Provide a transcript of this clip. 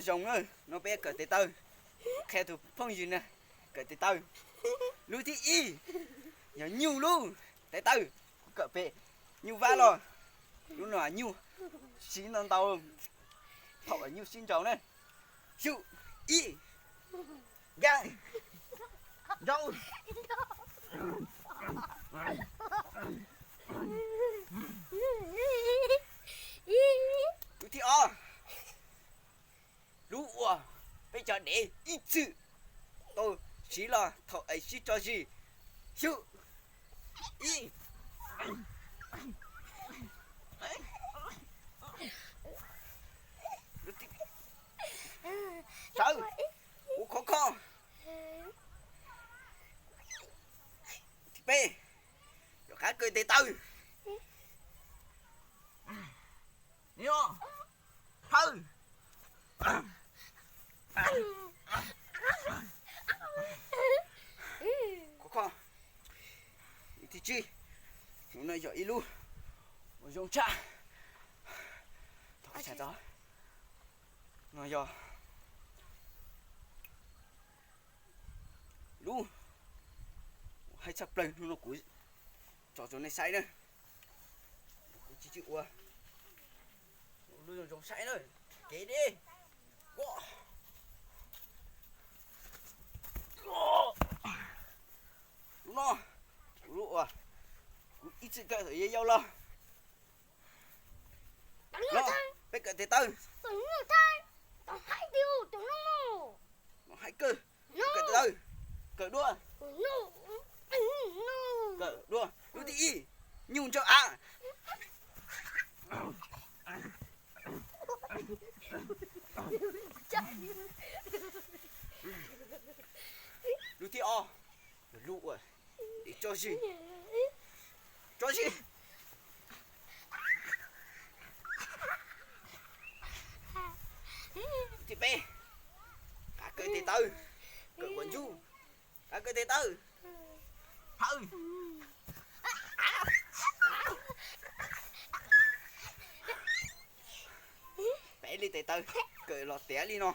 Zoo na, no peb kawm tes taw, qhia tus phooj ywg na kawm tes taw. Lub thib ib yog nyuj lub tes taw, kuv kawm pem nyuj vab los. Lub no nyuj sib ntau ntau, thaum nyuj sib nraus na. Xyu, ib, nkaaj, nrau. Lub thib ob, lub uas peb cov dev ib txwm tau siv los thaum es sib tso zis. Xyu, ib, lub thib, sawv, ua khov kho. Thib peb, yog qab kawm tes taw. Nyob, thawb, khov kho. Thib tsib, no yog ib lub uas zoo tshaj. No yog lub haib tshaj plaws hnub no kuv tso rau nej saib na. Kuv tsis tsis ua lub zoo zoo saib na. Kev deb. Lub no, lub uas kuv ib txwm kawm thaum yau yau los. No, peb kawm tes taw. No haib kawg. Kawm tes taw. Kawm dua. Kawm dua. Lub thib ib, nyuj ntsawj av. Lub thib ob, lub uas tso zis, tso zis. Thib peb, qab kawm tes taw, kawm quav ntsub, qab kawm tes taw, thawb. Peb li tes taw, kawm los tiav li no.